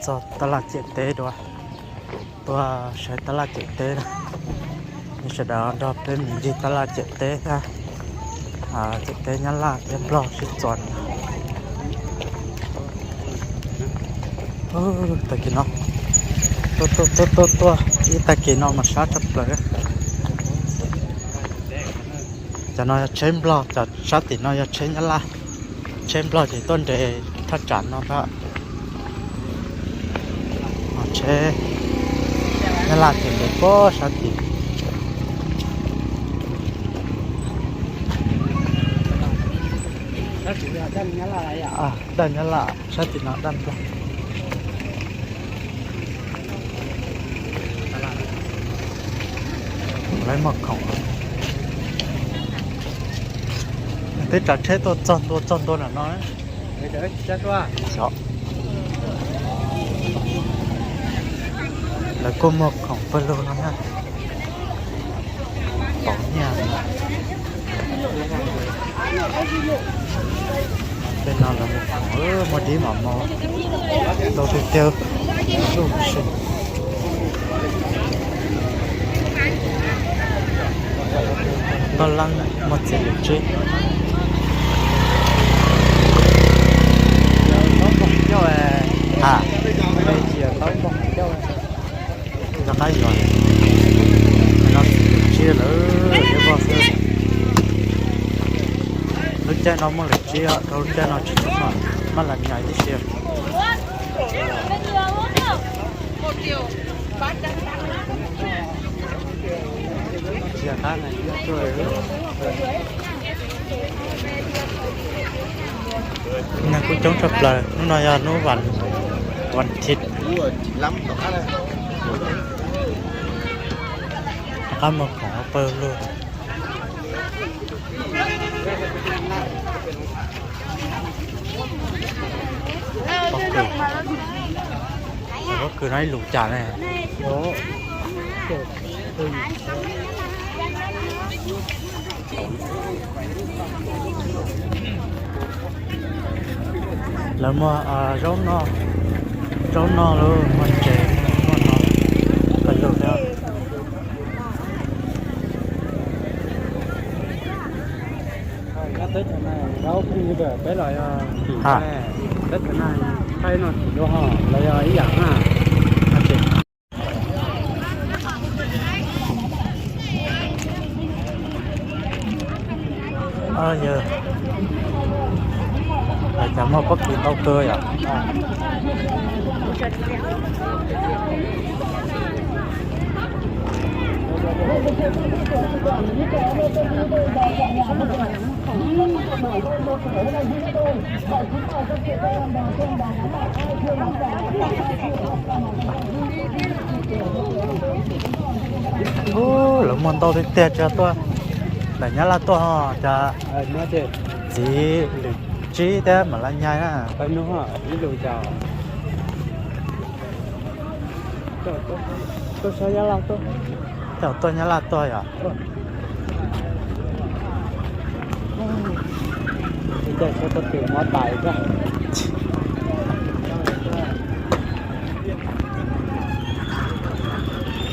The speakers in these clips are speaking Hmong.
Tog tab laj ciam teb dua, tuaj saib tab laj ciam teb na. Sawv daws nrog peb mus ncig tab laj ciam teb thiab, ciam teb Nyab Laj thiab Nplog sib txuas. Tag kis no, tuaj tuaj tuaj tuaj tuaj ib tag kis no mas sab tshaj plaws. Cov no yog tsheb Nplog, cov sab tim no yog tsheb Nyab Laj. Tsheb Nplog ces tuaj nres thaj tsam no ntag. Tsheb Nyab Laj ces nres puag sab tim. Daj Nyab Laj, sab tim no daj Nplog. Lawv muag khoom. Twb tsav tsheb tuaj txog ntua txog ntua nram no. Xyov. Lawv kuj muag khoom pawg lug no na. Pom nyiaj. Tej no lawv muag khoom, muaj dib mos mos, ntau tiag tiag. Npaj leeb muag txiv lwm tsib. Ha, rov qab yuav no txiv lwm tsib lawm, thiab voj xwb. Lub caij no muaj lwm tsib, rau lub caij no tsis tshua muaj, maj lam nyais tib si. Neeg kuj coob tshaj plaws, hnub no yog hnub vas thiv. Rov qab muag khoom pawg lug. Pob kws, pob kws no ib lus cas ne? Lawv muag zaub no, zaub no lawm, muag ntses, muag no, pawg lug thiab. Teb chaws na zaub pheej yug peb los yog tim ne, teb chaws na thaij no tim dua ho los yog ib yam na. Yog, cas muaj pob kws ntau kawg yom. Ub, lawv muag ntau tiag tiag, tsis tuaj ntawm Nyab Laj tuaj ho cas. Txiv lwm tsib thiab mam li nyais na. Tuaj Nyab Laj tuaj yom.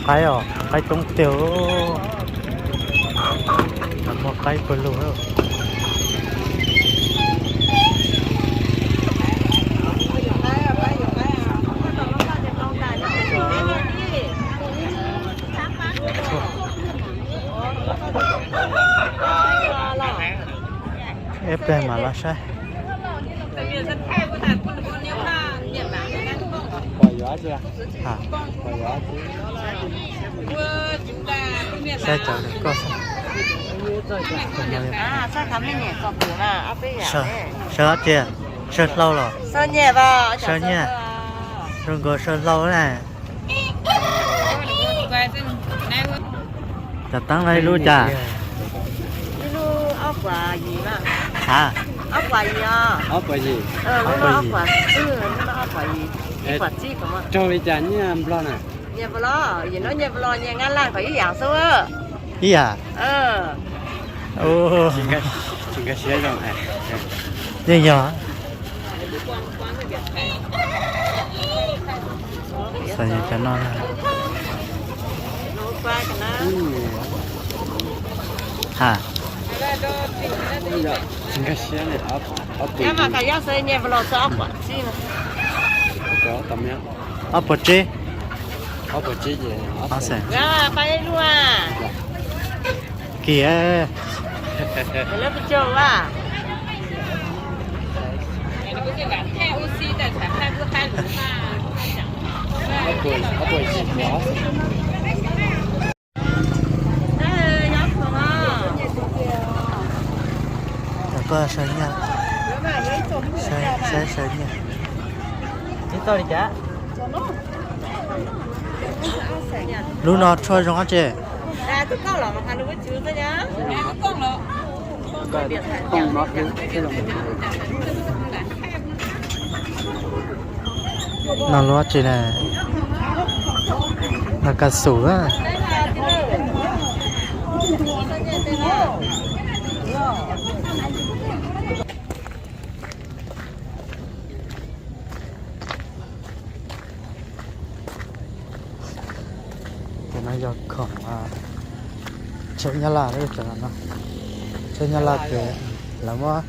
Qaib os, qaib coob tiag. Muaj qaib pawg lug. Ib pliag mam los saib. Saib cov koj, saib dab tsi, saib hlau los? Saib nyiaj, zoo nkaus saib hlau na. Cov teeb no ib lub cas? Raug li cas nyiaj Nplog na? Ib yam. Tsis nkag siab zoo. Yeej yog. Cov no ha, ob puas tsib, kiag. Koj saib nyaj, saib saib nyaj. Lub no tshuaj zoo dab tsi? No lub dab tsi na? No kas xum a. Cov no yog khoom tsheb Nyab Laj, cov no tsheb Nyab Laj ces lawv muab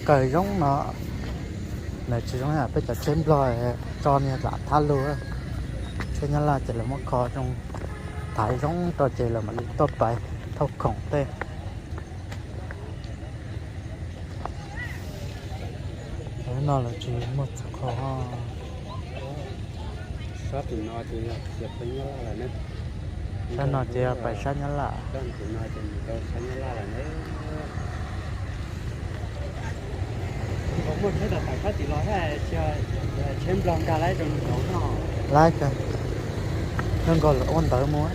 kaw zoo no, lawv tsis zoo yam peb cov tsheb Nplog tso niag lam thab lug. Tsheb Nyab Laj ces lawv muab kho zoo, thaiv zoo rau ces lawv mam li tuaj pais thauj khoom tej. Lub no lawv tsis muaj txog kho. Sab tim no ces yog pais Nyab Laj lawm ne. Sab no ces yog pais sab Nyab Laj. Sab tim no ces mus rau sab Nyab Laj lawm ne. Muaj tsheb tawm sab tim los thiab, tsheb Nplog nkag laib rau nraud no. Laib kawg, zoo nkaus lawv ua ntawv mus.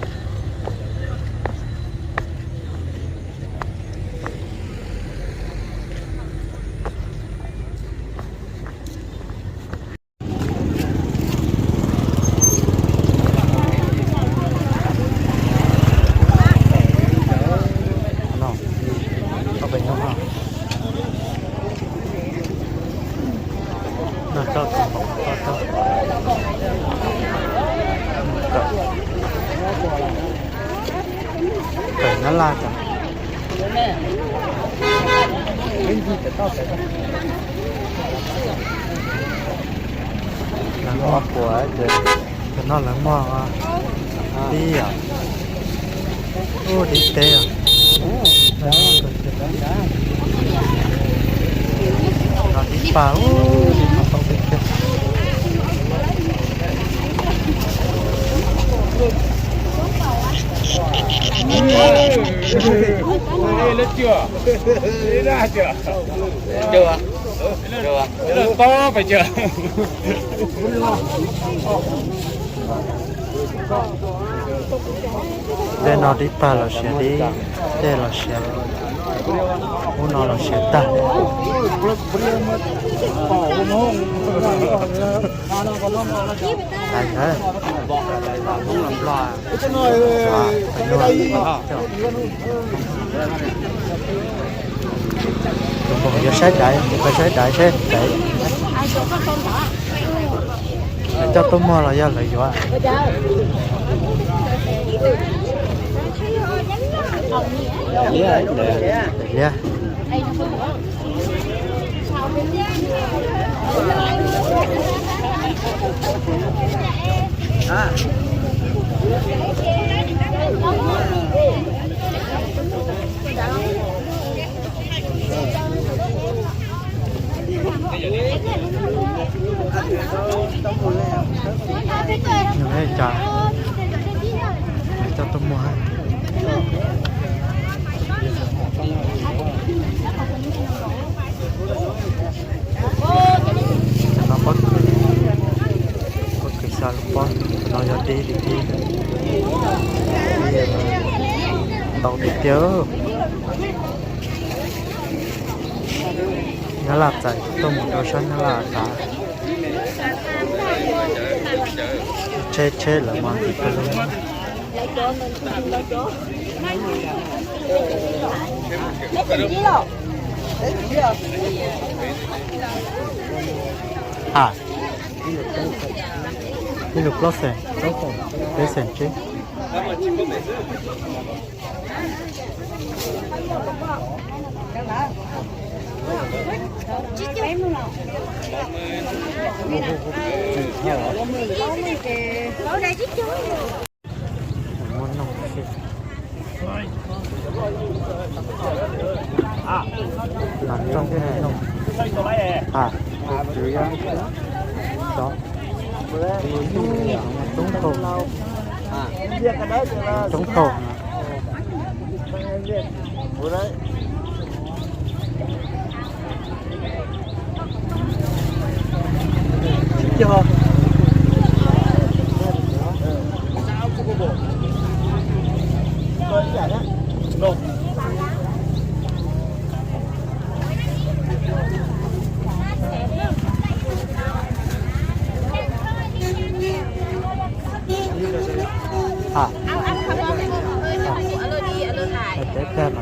Kawm Nyab Laj tas. Lawv muag puas ces cov no lawv muag dib yom. Ub, dib teb os. No dib pag, ub, dib pag tau tiag tiag. Tej no dib pag los siav dib, tej los siav, ub no los siav tag. Tus npog yuav saib dais, tus npog saib dais seb dais coj tuaj muag los yog lawv yuav. Liab. Nws ua cas coj tuaj muag. No pob kws, pob kws xya lub pob, no yog dib li dib, ntau tiag tiag. Nyab Laj txais tuaj mus rau sab Nyab Laj tas. Tsheb tsheb lawv mas ntxim kawg li. Ha. Ib lus plaub xees, peb xees tsib. Muab noog xwb. Mas rooj noog, ha, cov coob kawg, coob kawg. Ha. Peb plag no.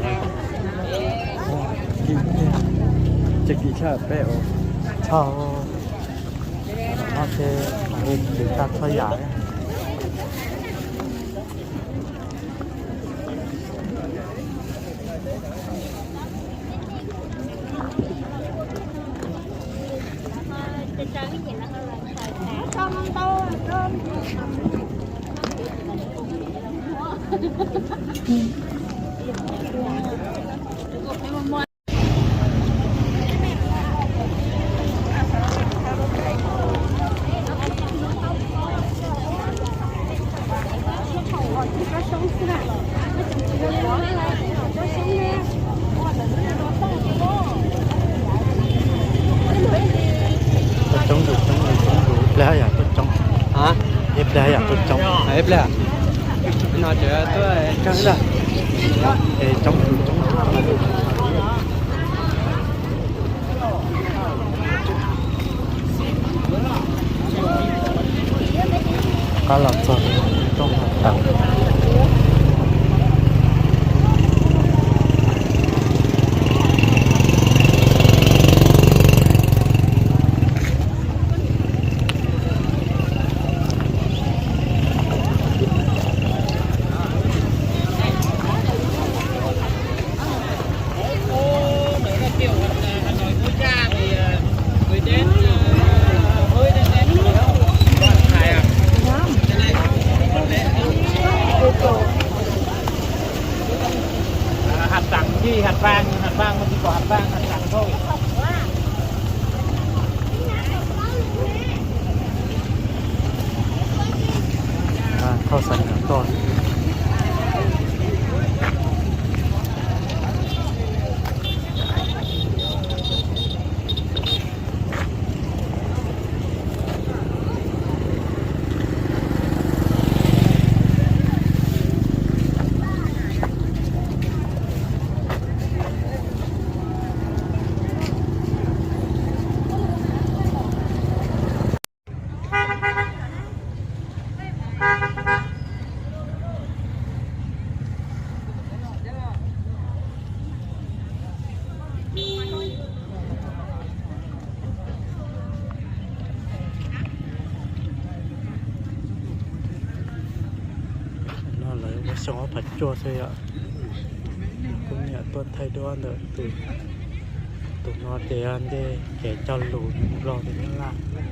Tsis kim tshaj peb os. Tshaj. No ces mam li kim tag txhua yam. Tuaj coob zus, coob zus, coob zus, ib pliag yam tuaj coob. Ib pliag yam tuaj coob. Ib pliag. No ces tuaj coob zus, coob zus. Qab los txog rooj hav tawm. Hạt sẵn chứ, hạt vàng, hạt vàng mà chỉ có hạt vàng, hạt sẵn thôi. Thauj xav nyuam toj. No lawv ua xyoo ob phav cuaj xwb yom. Kuv niam tuaj thaij duab ntawm tus, tus no ces yog ncej kev cog lus Nplog thiab Nyab Laj.